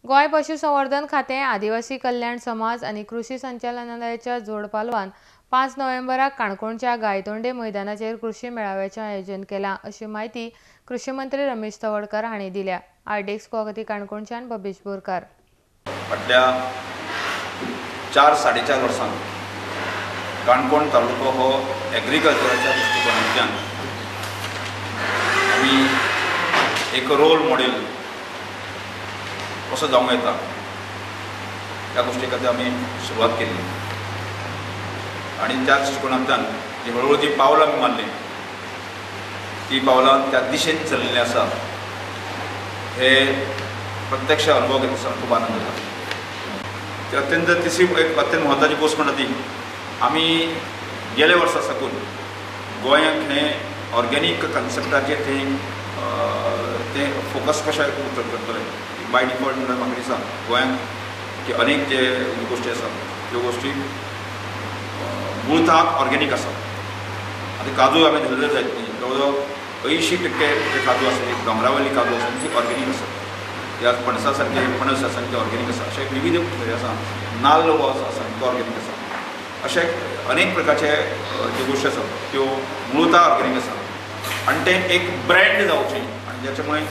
गोंय पशुसंवर्धन खातें, आदिवासी कल्याण समाज आनी कृषी संचालनालयाच्या जोड पालवान 5 नोव्हेंबराक काणकोणच्या गायतोंडे मैदानाचेर कृषी मेळाव्याचें आयोजन केलां, अशी म्हायती कृषी मंत्री रमेश तवडकर हांणी दिल्या. आरडीएक्स गोवा काणकोणच्यान बबेश बोरकार. फाटल्या 4-4.5 वर्सां काणकोण तालुको हो एग्रीकल्चराच्या दृश्टिकोनांतल्यान आमी एक रोल मॉडेल कसो जावंक येता ह्या गोश्टी खातीर आमी सुरवात केली आनी त्या दृश्टिकोनांतल्यान जी हळूहळू जी पावलां आमी मारलीं ती पावलां त्या दिशेन चलिल्लीं आसा हे प्रत्यक्ष अनुभव घेतना खूब आनंद जाता. ती अत्यंत तिसरी एक अत्यंत म्हत्वाची गोश्ट म्हणटा ती आमी गेल्या वर्सा साकून गोंयांत हें ऑर्गेनीक कन्सेप्टाचेर तें फोकस कशें करतले बाय डिफॉल्ट म्हणल्यार म्हाका दिसता गोंयांत की अनेक जे गोश्टी आसा त्यो गोश्टी मुळताक ऑर्गेनीक आसा. आतां काजू आमी धरले जायत न्ही, जवळ जवळ 80% जे काजू आसा दोंगरावयली काजू आसा ती ऑर्गेनीक आसा. ह्या पणसा सारके पणस आसा ते ऑर्गेनीक आसा. अशे विविध हे आसा, नाल्ल हो आसा तो ऑर्गेनीक आसा. अशे अनेक प्रकारचे ज्यो गोश्टी आसा त्यो मुळता ऑर्गेनीक आसा आनी तें एक ब्रँड जावचें आनी ज्याच्यामुळे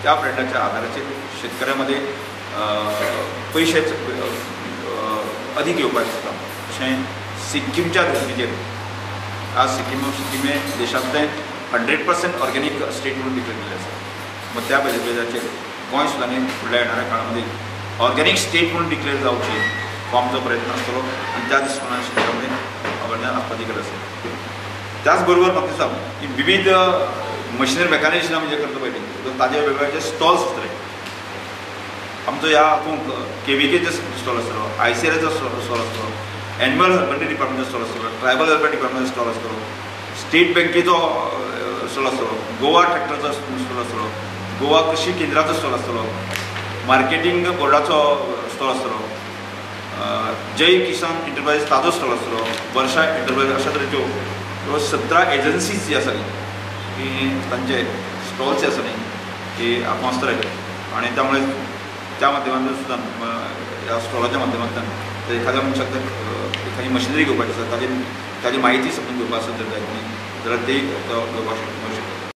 त्या ब्रँडाच्या आधाराचेर शेतकऱ्यां मदें पयशे अदीक येवपाक शकता. अशें सिक्कीमच्या धर्तीचेर आज सिक्कीम हे देशांतलें 100% ऑर्गेनीक स्टेट म्हणून डिक्लेअर केल्लें आसा. मग त्या बेजाचेर गोंय सुद्दां न्ही फुडल्या येणाऱ्या काळामध्ये ऑर्गेनीक स्टेट म्हणून डिक्लेअर जावची हो आमचो प्रयत्न आसतलो आनी त्या दृश्टिकोनान शेतकऱ्यां अवेरनेस आसपाची गरज आसा. त्याच बरोबर म्हाका दिसता की विविध मशिनरी मेकॅनायझेशन आमी जें करता पळय न्ही ताजे वेगवेगळे स्टॉल्स आसतले. आमचो ह्या हातूंत केव्हीकेचो स्टॉल आसतलो, आयसीआरएचो स्टॉल आसतलो, एनिमल हजबंडरी डिपार्टमेंटचो स्टॉल आसतलो, ट्रायबल वेलफेअर डिपार्टमेंटचो स्टॉल आसतलो, स्टेट बँकेचो स्टॉल आसतलो, गोवा ट्रॅक्टरचो स्टॉल आसतलो, गोवा कृषी केंद्राचो स्टॉल आसतलो, मार्केटींग बोर्डाचो स्टॉल आसतलो, जय किसान एंटरप्रायज ताजो स्टॉल आसतलो, वर्षा एंटरप्रायज, अशा तरेच्यो ह्यो 17 एजन्सीज जी आसा न्ही की तांचे स्टॉल्स जे आसा न्ही की आपूण आसतले आनी त्यामुळे त्या माध्यमांतल्यान सुद्दां ह्या स्टॉलाच्या माध्यमांतल्यान एखाद्या मनशाक जर एखादी मशिनरी घेवपाची आसा ताजी म्हायती समजून घेवपा आसत जर जायत न्ही जाल्यार ती तो घेवपाक शकता.